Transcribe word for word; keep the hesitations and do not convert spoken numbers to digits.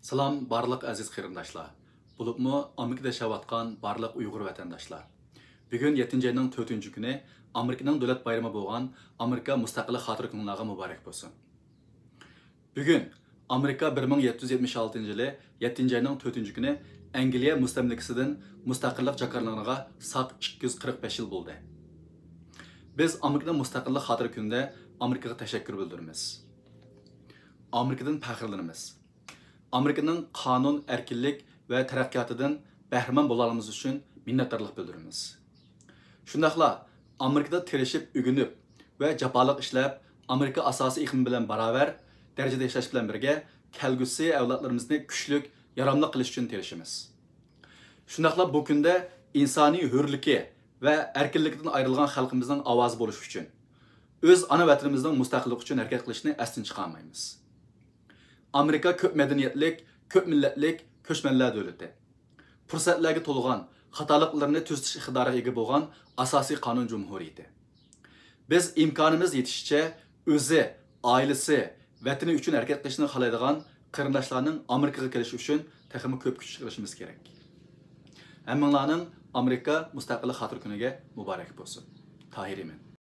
سالام بارلىق ئەزىز قېرىنداشلار، بولۇپمۇ ئامېرىكىدا ياشاۋاتقان بارلىق ئۇيغۇر ۋەتەنداشلار. بۈگۈن يەتتىنچى ئاينىڭ تۆتىنچى كۈنى، ئامېرىكىنىڭ دۆلەت بايرىمى بولغان ئامېرىكا مۇستەقىللىق خاتىرە كۈنىڭلارغا مۇبارەك بولسۇن. بۈگۈن ئامېرىكا بىر مىڭ يەتتە يۈز يەتمىش ئالتىنچى يىلى يەتتىنچى ئاينىڭ تۆتىنچى كۈنى ئەنگلىيە مۇستەملىكىسىدىن مۇستەقىللىق جاكارلىغىنىغا ساق ئىككى يۈز قىرىق بەش يىل بولدى. بىز ئامېرىكىنىڭ مۇستەقىللىق خاتىرە كۈنىدە ئامېرىكىغا تەشەككۈر بىلدۈرىمىز. ئامېرىكىدىن پەخىرلىنىمىز. ئامېرىكىنىڭ قانۇن، ئەركىنلىك ۋە تەرەققىياتىدىن بەھرىمەن بولغانلىقىمىز ئۈچۈن مىننەتدارلىق بىلدۈرىمىز. شۇنداقلا ئامېرىكىدا تىرىشىپ ئۆگىنىپ ۋە جاپالىق ئىشلەپ، ئامېرىكا ئاساسىي ئېقىمى بىلەن باراۋەر دەرىجىدە ياشاش بىلەن بىرگە، كەلگۈسى ئەۋلادلىرىمىزنى كۈچلۈك، ياراملىق قىلىش ئۈچۈن تىرىشىمىز. شۇنداقلا بۇ كۈندە ئىنسانىي ھۆرلۈكى ۋە ئەركىنلىكىدىن ئايرىلغان خەلقىمىزنىڭ ئاۋازى بولۇش ئۈچۈن، ئۆز ئانا ۋەتىنىمىزنىڭ مۇستەقىللىقى ئۈچۈن ھەرىكەت قىلىشنى ئەستىن چىقارمايمىز. ئامېرىكا كۆپ مەدەنىيەتلىك، كۆپ مىللەتلىك كۆچمەنلەر دۆلىتى. پۇرسەتلەرگە تولغان، خاتالىقلىرىنى تۈزىتىش ئىقتىدارىغا ئىگە بولغان ئاساسىي قانۇن جۇمھۇرىيىتى. بىز ئىمكانىمىز يېتىشىچە ئۆزى، ئائىلىسى، ۋەتىنى ئۈچۈن ھەرىكەت قىلىشنى خالايدىغان قېرىنداشلارنىڭ ئامېرىكىغا كېلىشى ئۈچۈن تېخىمۇ كۆپ كۈچ چىقىرىشىمىز كېرەك. ھەممىڭلارنىڭ ئامېرىكا مۇستەقىللىق خاتىرە كۈنىگە مۇبارەك بولسۇن. تاھىر ئىمىن.